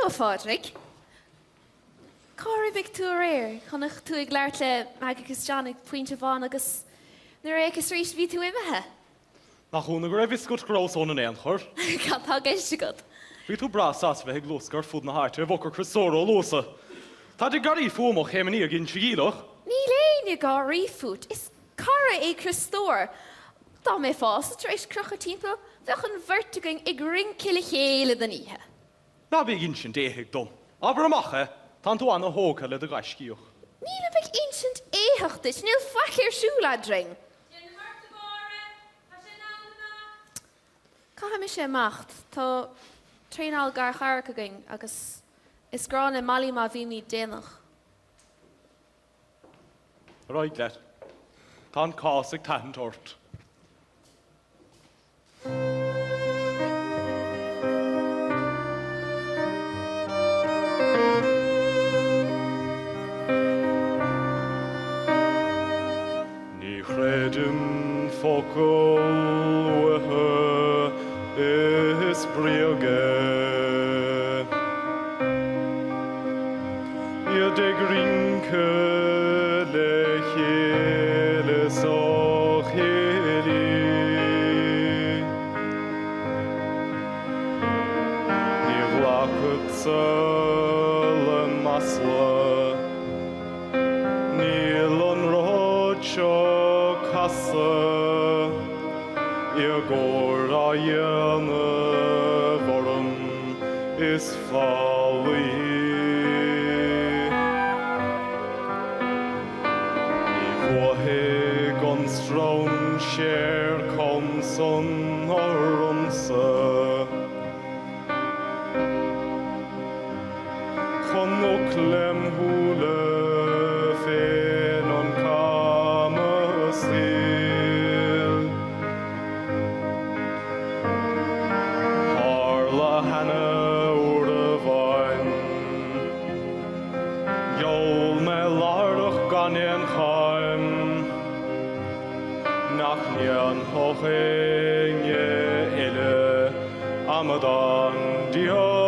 a Phádraig. Cár imigh tú aréir? Chonac tú ag labhairt le Maggie agus John ag pointe amháin agus nuair a fhéachas arís bhí tú imithe. Nach ionadh go raibh fhios agat go rabhas ann in aon chor? Cad tá i gceist agat? Bhí tú breá sásta bheith ag luascadh ar fud na háite i bhfochair Chriostóir Ó Luasa. Táid ag gáirí fúm ó chéim aniar go Inse Geimhleach. Níl éinne ag gáirí fút. Is cara é Criostóir. Dá mbeifeása tar éis crochadh timpeall, bheadh an bheirt againn ag rince le chéile don oíche. Ná bí ag insint éithigh dom. Abair amach é. Tánn tú ana-thógtha le do ghaiscíoch. Nílim ag insint éitheach duit, níl faic ar siúl eadrainn. Déanam ort, a Mháire, tá sé in am imeacht. Caithfidh mise imeacht, tá traenáil garchabhrach againn agus is gráin le Molly má bhímid déanach. Ar aghaidh leat. Tá an cás ag tathant ort. Ní chreidim focal uathu, is bréag é. Iad ag rince le chéile sa chéilí. Ní ghlacfadsa le masla. Níl an rud seo casadh. Éagóir á dhéanamh orm is faillí. Ní bhuafaidh an strainséir cam san ormsa. Chonac lem shúile féin an camastaíl. Tharla cheana uair amháin. Gheall mé láithreach gan aon cháim nach ndéanfadh éinne eile amadán díom.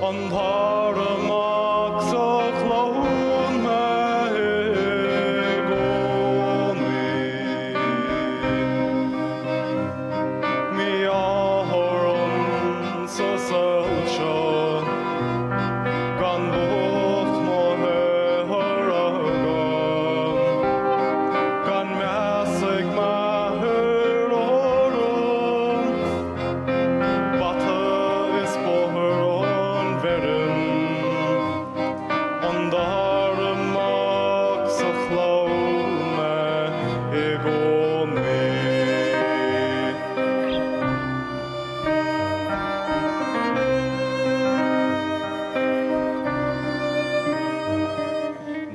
An dara mac sa chlann mé i gcónaí. Mí-ádh orm sa saol seo gan luach mo shaothair agam, gan meas ag m'athair orm, bata is bóthar ón bhfeirm, an dara mac sa chlann mé i gcónaí.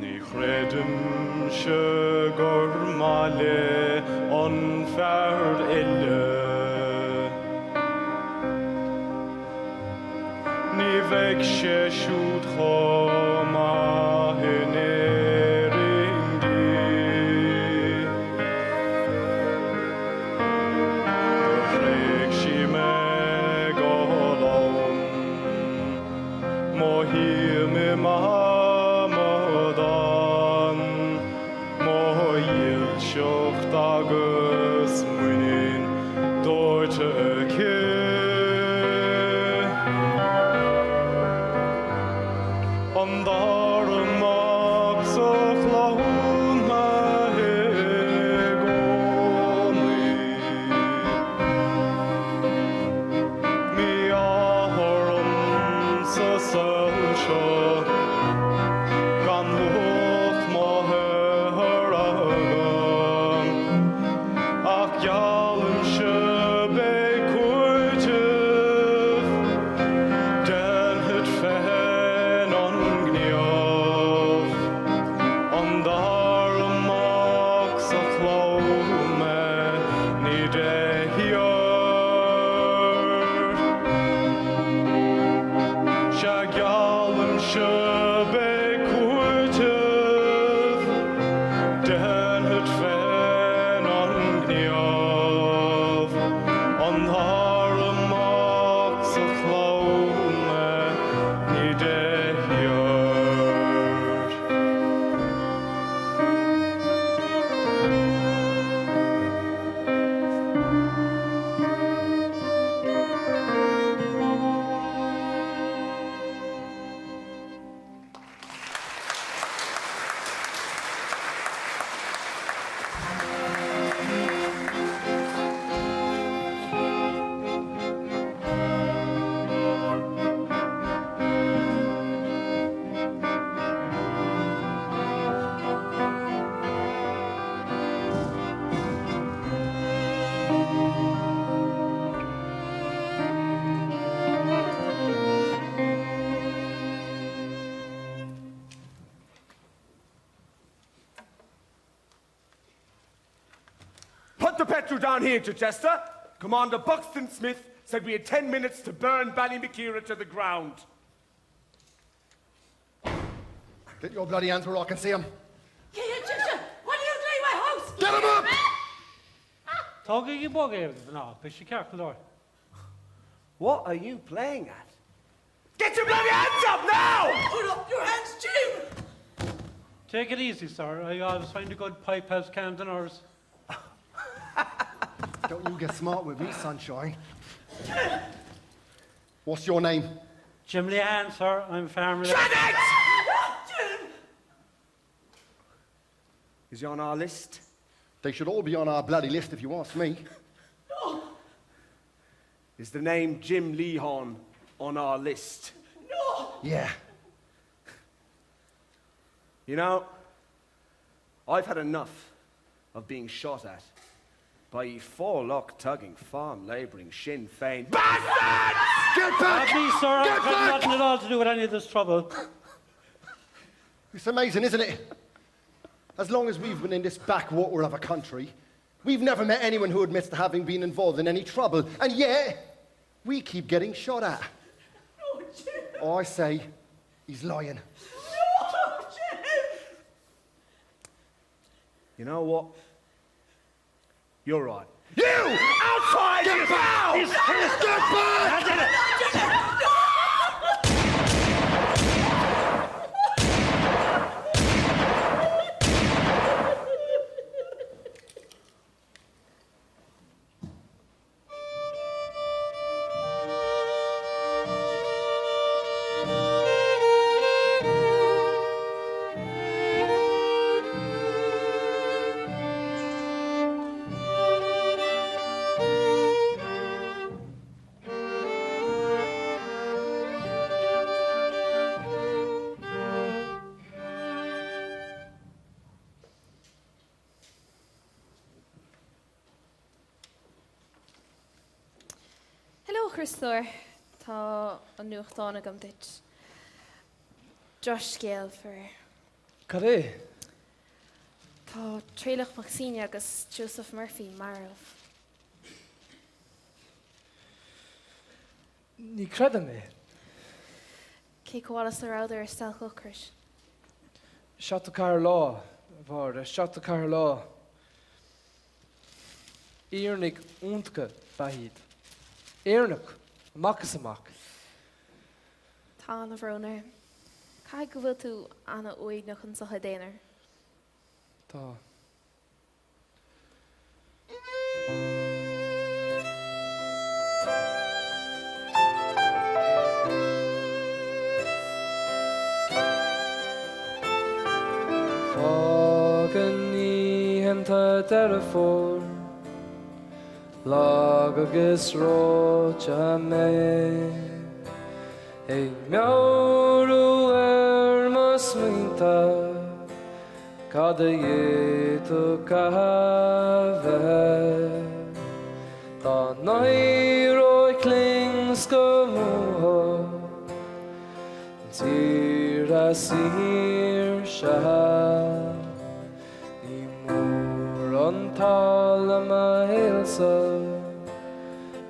Ní chreidimse gur maith léi an fear eile. Ní bheidh sé siúd chomh maith in Éirinn di. Do thréig sí mé go lom, mo shuim i m'amadán, mo dhílseacht agus muinín dóite aici. An dara mac sa chlann mé i gcónaí. Mí-ádh orm sa saol seo gan luach mo shaothair agam, ach geallaimse beidh cúiteamh, déanfad féin an gníomh, an dara mac sa chlann mé, ní de shíor. Sea geallaimse beidh cúiteamh, déanfad féin an gníomh, an dara. the petrol down here, Chichester. Commander Buxton Smith said we had ten minutes to burn Ballymakeera to the ground. Get your bloody hands where I can see 'em. What are you doing in my house? Get 'em up! Tógaigí bog é, a mhná, beidh sé ceart go leor. What are you playing at? Get your bloody hands up now! Put up your hands, Jim! Take it easy, sir. I always find a good pipe helps calm the nerves. Don't you get smart with me, sunshine. What's your name? Jim Leanne, sir. I'm farmer. Shut it! Is he on our list? They should all be on our bloody list if you ask me. No! Is the name Jim Lehon on our list? No! Yeah. You know, I've had enough of being shot at by ye forelock-tugging, farm-labouring Sinn Féin bastards! Get back! Not me, sir. Get I've got back! nothing at all to do with any of this trouble. It's amazing, isn't it? As long as we've been in this backwater of a country, we've never met anyone who admits to having been involved in any trouble, and yet we keep getting shot at. No, Jim! Oh, I say, he's lying. No, Jim! You know what? You're right. You! Outside! Get back! Get back! Hello, a Chriostóir. Tá an nuachtán agam duit. Drochscéal, faraor. Cad é? Tá Traolach Mac Suibhne agus Joseph Murphy marbh. Ní chreidim é. Cé chomh fada is a rabhadar ar stailc ocrais? 74 lá, a Mháire, 74 lá. Éireannaigh iontacha ab ea iad. Éireannach, amach is amach. Tá ana-bhrón orm. Caithfidh go bhfuil tú ana-uaigneach anseo i d'aonar. Tá. Fágann oícheanta Deireadh Fómhair lag agus reoite mé ag meabhrú ar mo smaointe cad a d'fhéadfadh a bheith dá n-éireodh linn 's go mbuafadh an tír a saoirse. Ní mór an t-ádh le mo shaolsa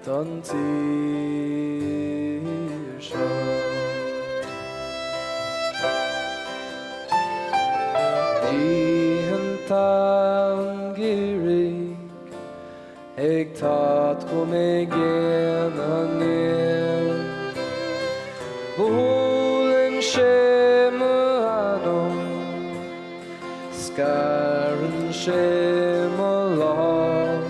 don tír seo. Oícheanta an gheimhridh ag teacht chugam i gcéin aniar, buaileann sé m'anam, scarann sé mo lámh.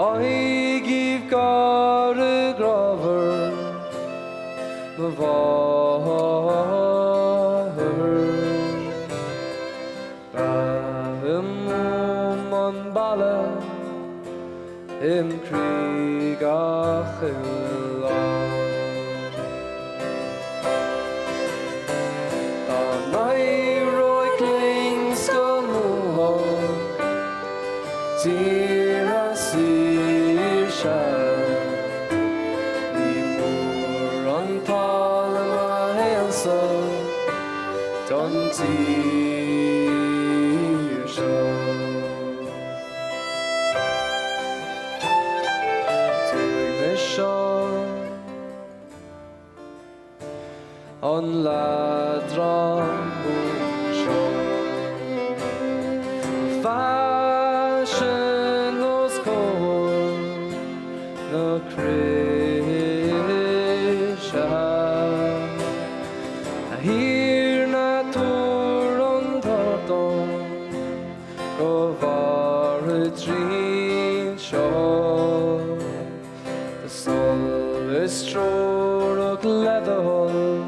Aghaidh gheimh ghrámhar mo mháthar. Braithim uaim an baile im chroí gach uile lá. Dá n-éireodh linn 's go mbuafadh tír a saoirse, ní mór an t-ádh le mo shaolsa don tír seo. leadrán seo. Faisean os comhair na croise. A Thiarna tabhair an t-ord dom go bhfaire tríd seo. Do sholas treorach le do thoil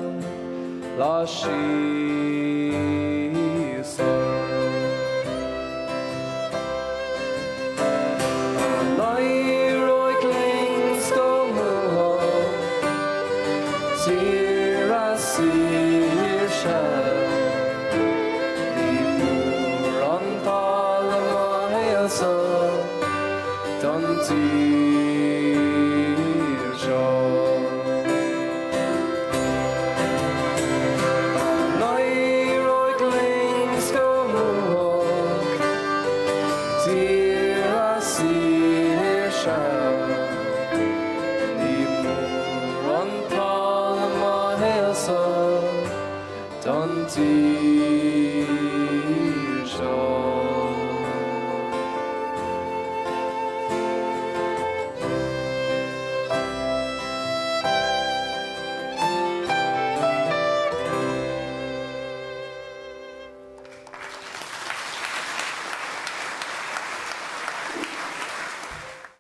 las síos orm. Dá n-éireodh linn 's go mbuafadh tír a saoirse, ní mór an talamh mo shaolsa don tír seo. Dá n-éireodh linn 's go mbuafadh tír a saoirse, ní mór an talamh mo shaolsa don tír.